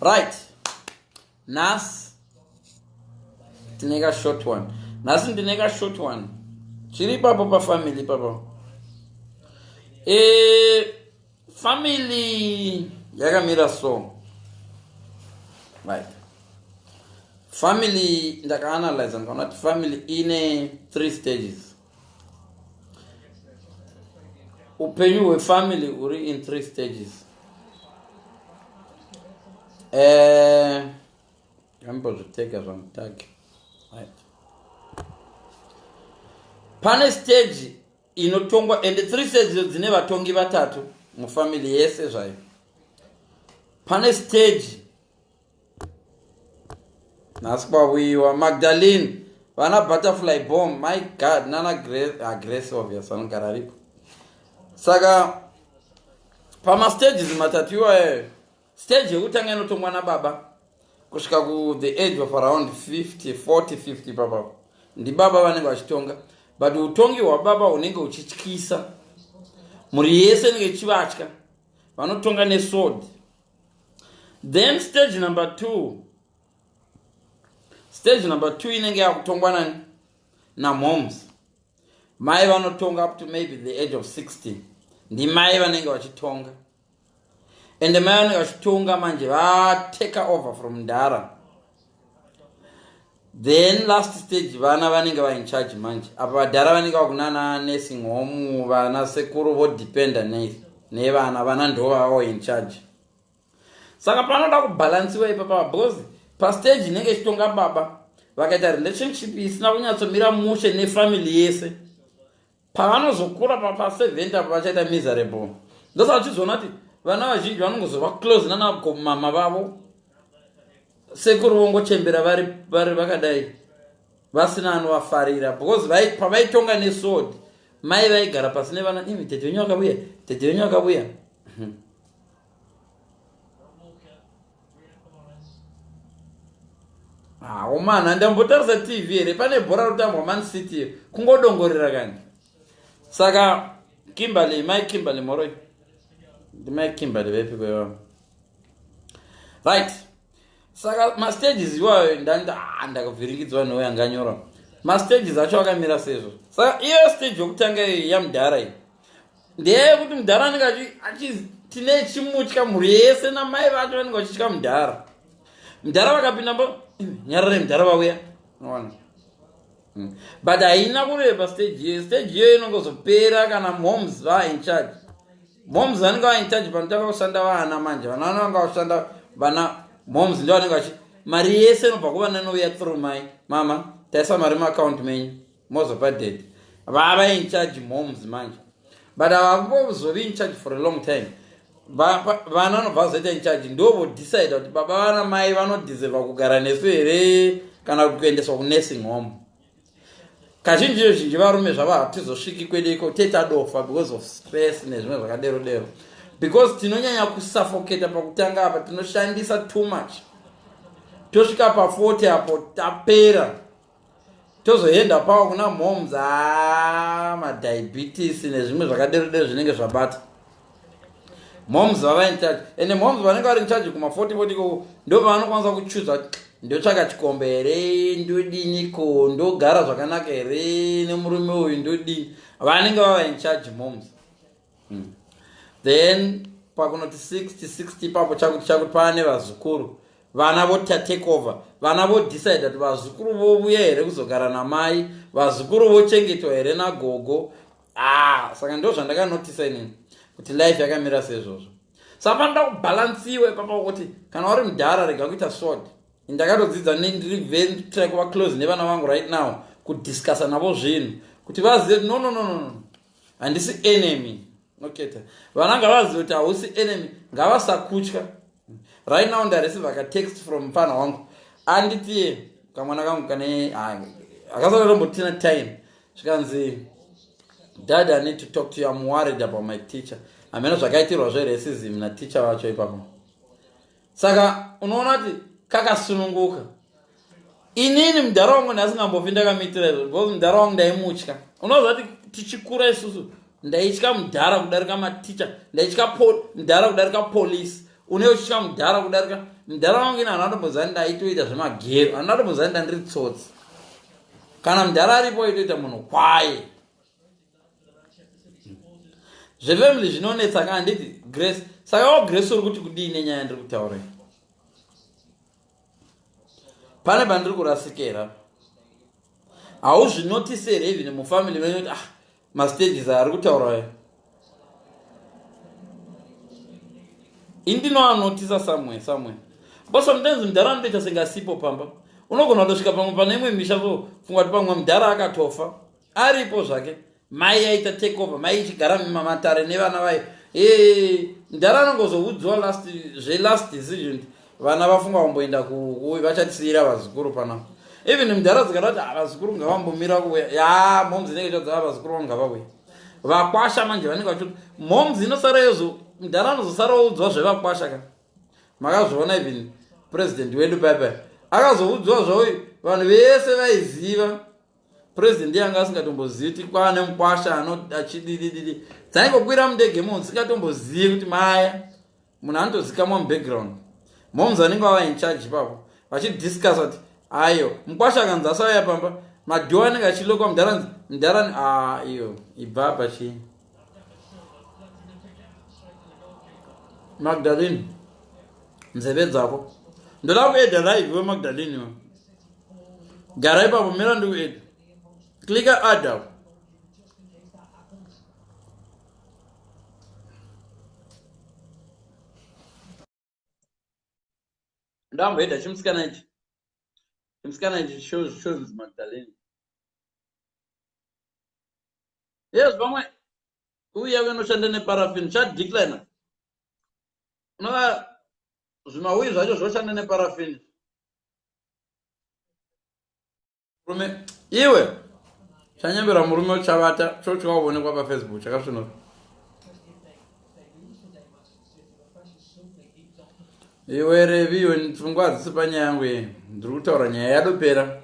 Right, nhasi tine ka short one. Nhasi ndine ka short one chiri ipapo pafamily ipapo. Family yakamira so, right? Family ndakaanalyza, ndikaona kuti family ine three stages. Upenyu hwefamily uri in three stages. Ambozvitega zvamutagi, right? Pane stage inotongwa, and three stages dzine vatongi vatatu mufamily yese zvayo. Pane stage nhasi kwawiwa Magdalene, vana Butterfly Bomb, my God, nana Grace. Ah, Grace obvious vanogara ripo. Saka pamastages matatu iwayo, stage yekutanga inotongwa nababa kusvika ku the age of around 50, 40, 50 papapo ndibaba vanenge vachitonga, but utongi hwababa hunenge huchityisa mhuri yese, inenge ichivatya, vanotonga nesword. Then stage number two, stage number two inenge yakutongwa nani? Namoms. Mai vanotonga up to maybe the age of 60. Ndimai vanenge vachitonga, ende mai vanenge vachitonga manje vatake over from ndara. Then last stage, vana vanenge vain charge manje. Apa vadhara vanenge vakunana nursing home, vana sekuru vodependa nevana. Vana ndo vavo in charge. Saka panoda kubhalansiwa ipapa, because pastage inenge ichitonga baba, vakaita relationship isina kunyatsomira mushe nefamily yese, pavanozokura pa70 apo vachaita miserable. Ndosaka uchizoona kuti vana vazhinji vanongozova close nanamama vavo, sekuru vongochembera vari vakadai, vasina anovafarira, because pavaitonga nesword, mai vaigara pasi nevana: "Imi, tete venyu vakavuya, tete venyu vakavuya." Hawo mana, ndambotarisa TV here? Pane bhora rotambwa, Man City, kungodongorera kani. Saka Kimberly, mai Kimberly moroi, ndimai Kimberly vepi kwevavo? Right, saka mastages iwayo ndakavhiringidzwa neuyo anganyora. Mastages acho akamira sezvo. Saka iyo stage yokutanga iyi yamudhara iyi ndeyekuti mudhara anenge tine chimutya, mhuri yese namai vacho vanenge vachitya mudhara. Mudhara vakapinda mbo, "Nyararai, mudhara vauya." Ona, But haina kureba stage iyoyo. Stage iyoyo inongozopera kana moms va in charge. Moms vanenge va in charge panotanga kushanda vana manje. Vana vanenge vashanda, vana moms ndo vanenge vachi mari yese inobva kuvana inouya through mai. "Mama, taisa mari muaccount menyu, mozopa daddy." Vava in charge moms manje, but havambozovi in charge for a long time. Vana vanobva vazoita in charge, ndo vodecide kuti baba vana mai vanodeserva kugara nesu here kana kuendeswa kunursing home. Kazhinji zhinji varume zvava hatizosviki kwedu iko, tetadofa because of stress nezvimwe zvakadero dero, because tinonyanya kusuffocata pakutanga apa, tinoshandisa too much. Tosvika pa40 apo tapera, tozoenda pawo kuna moms, a madiabetes nezvimwe zvakadero dero zvinenge zvabata. Moms vava in charge, ende moms vanenge vari in charge kuma40 40 ikoko ndo pavanokwanisa kuchuza kuti ndotsvaka chikombe here, ndodiniko, ndogara zvakanaka here nemurume uyu, ndodini. Vanenge vava in charge moms. Then pakunoti 60 60 ipapo, chakuti chakuti paane vazukuru, vana vota take over. Vana vodecide kuti vazukuru vovuya here kuzogara namai, vazukuru vochengetwa here nagogo. Ah, saka ndo zvandakanotisa inini kuti life yakamira seizvozvo. Saka panoda kubhalansiwa ipapo kuti kana uri mudhara, rega kuita sword. Ndakatodzidza, ndiri very try kuva close nevana vangu right now, kudiscussa navo zvinhu kuti vazive, no, no, no, no, handisi enemy. Noketa vana ngavazive kuti hausi enemy, ngavasakutya. Right now ndareceive katext from mufana wangu, anditiye kamwana kangu kane akasati atombotina time, zvikanzi, "Dad, I need to talk to you. I'm worried about my teacher." Hamena zvakaitirwa zveracism naticha vacho ipapo. Saka unoona kuti kakasununguka. Inini mudhara wangu ndasingambofi ndakamuitira izvo, because mudhara wangu ndaimutya. Unoziva kuti tichikura isusu ndaitya mudhara kudarika maticha, ndaitya mudhara kudarika polisi. Une uchitya mudhara kudarika mudhara wangu ini handina kutomboziva ndaitoita zvemagero, handina kutomboziva ndandiri tsotsi. Kana mudhara aripo aitoita munhu kwaye. Zvefamily zvinonetsa ka handiti Grace. Saka wo Grace uri kuti kudii nenyaya yandiri kutaura iyi? Pane pandiri kurasikera. Hauzvinotise here even mufamily menyu kuti ah mastages ari kutaura aya indinoanotisa somewhere somewhere but sometimes mudhara anotoita senge asipo pamba unogona kutosvika pamwe pane imwe misha so funga kuti pamwe mudhara akatofa aripo zvake mai yaita take over mai ichigara mumamatare nevana vayo ee mudhara anongozoudzwa last zvelast decision vana vafunga vamboenda vachatisiyira vazukuru panapa even mudhara dzikada kuti ah, vazukuru ngavambomira kuuya ya moms inenge ichadza ah, vazukuru vangu ngavauye vakwasha manje vanenge vachoti moms inosara yozo mudhara anozosara oudzwa zvevakwasha ka makazviona even president wedu paipai akazoudzwa zvauyu vanhu vese vaiziva president yanga asingatombozivi kuti kwane mukwasha achididididi dzaingokwira mundege munhu singatombozivi kuti maya munhu anotozikamwa mubackground moms vanenge vava in charge ipapo vachidiscuss kuti ayo mukwasha akanzi asauya pamba madhoo anenge achilokwa mudharanzi mudharani a iyo ibva apa chii Magdalene nzeve dzako ndoda kueda live wemagdalene iwe gara ipapo mira ndikueda klika add apo ndamboeda chimusikana ichi chimusikana ichi chonzi Magdalene yes pamwe uya unoshanda neparafin chadeclina unova zvimauyi zvacho zvoshanda neparafin murume iwe chanyembera murume uchavata chochikaonekwa pafacebook chakasvinura iwe revi iwe pfungwa hadzisi panyaya yangu iyi ndiri kutaura nyaya yadopera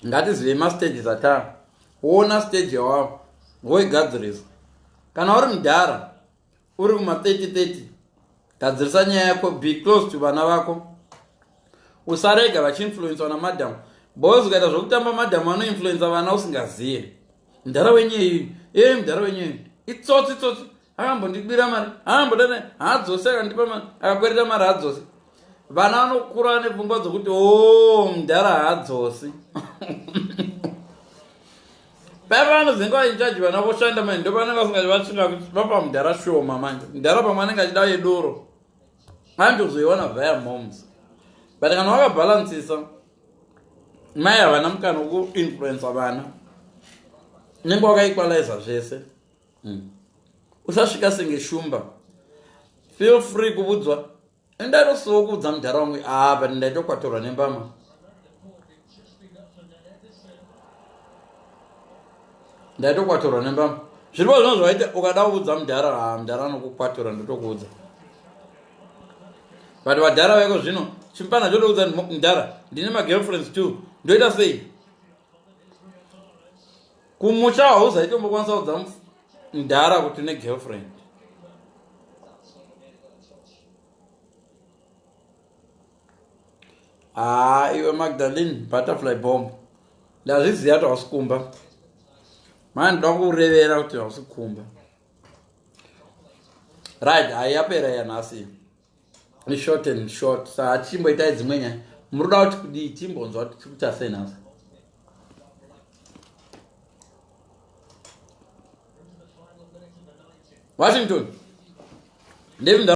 ngatizivei mastages ataa woona stage yawavo woigadzirisa kana uri mudhara uri kuma 30 30 gadzirisa nyaya yako be close to vana vako usarega vachiinfluencewa namadam bos ukaita zvokutamba madam vanoinfluensa vana usingazive mudhara wenyu iyi ee mudhara wenyu iyi itsotsi tsotsi akambondibira mari aambodana haadzose akandipa mari akakwereta mari haadzose vana vanokura nepfungwa dzokuti o oh, mudhara haadzosi paya pavanozenge vaichaji vana voshanda manje ndovanenge vasingachi vapa mudhara shoma manje mudhara pamwe anenge achida yedoro anotozoiwana via moms but kana wakabhalansisa mai havana mukana wekuinfluensa vana unenge wakaequaliza zvese mm. Usasvika senge shumba feel free kuvudzwa ndaitosiwo kuudza mudhara wangu ah but ndaitokwatorwa nembama ndaitokwatorwa nembama zviripo zvino zvaita ukada kuudza mudhara ah mudhara anokukwatora ndotokuudza but vadhara vaiko zvino chimupana chotoudza mudhara ndine magirlfriends too ndoita sei kumusha hauzaitombo kuudza mudhara kuti une girlfriend haa iwe Magdalene butterfly bomb ndazviziva kuti hausi kumba mani ndoda kurevera kuti hausi kumba right hai yapera yanhasi short and short saa tichimboitai dzimwe nyaya muri kuda kuti kudii timbonzwa kuti tiri kuita sei nhasi Washington ndevimda